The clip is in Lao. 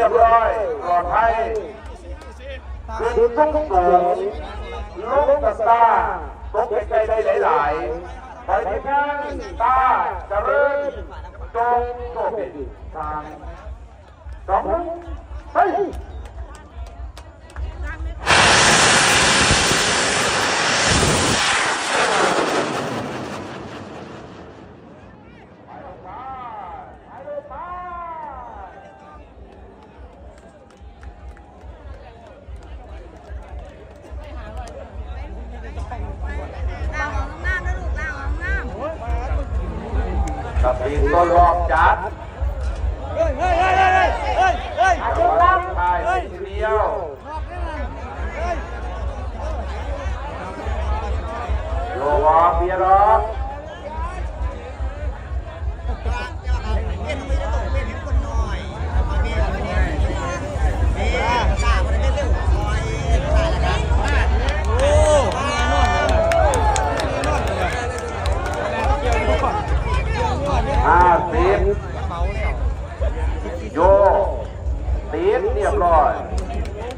ຽບຮ້ອຍ ປອດໄພ ຂຶ້ນສູງໆ ລົງຕາຕາ ຕົກໃກ້ໆ ໄດ້ຫຼາຍໆ ໄປທີ່ທາງຕາຈະເລີນ ຈົ່ງໂຊກດີ ທາງສອງ ໄປ. ກະເປັນຕົວລອກຈັດ ເຮີ້ຍ ເຮີ້ຍ ເຮີ້ຍ ເຮີ້ຍ ເຮີ້ຍ ເຮີ້ຍ ເຮີ້ຍ ເຮີ້ຍ ເຮີ້ຍ ເຮີ້ຍ ເຮີ້ຍ ເຮີ້ຍ ເຮີ້ຍ ເຮີ້ຍ ເຮີ້ຍ ເຮີ້ຍ ໂລວອອກ ເບຍດອອກ ຫ້າສິບ ໂຍ ຕິດຮຽບຮ້ອຍ.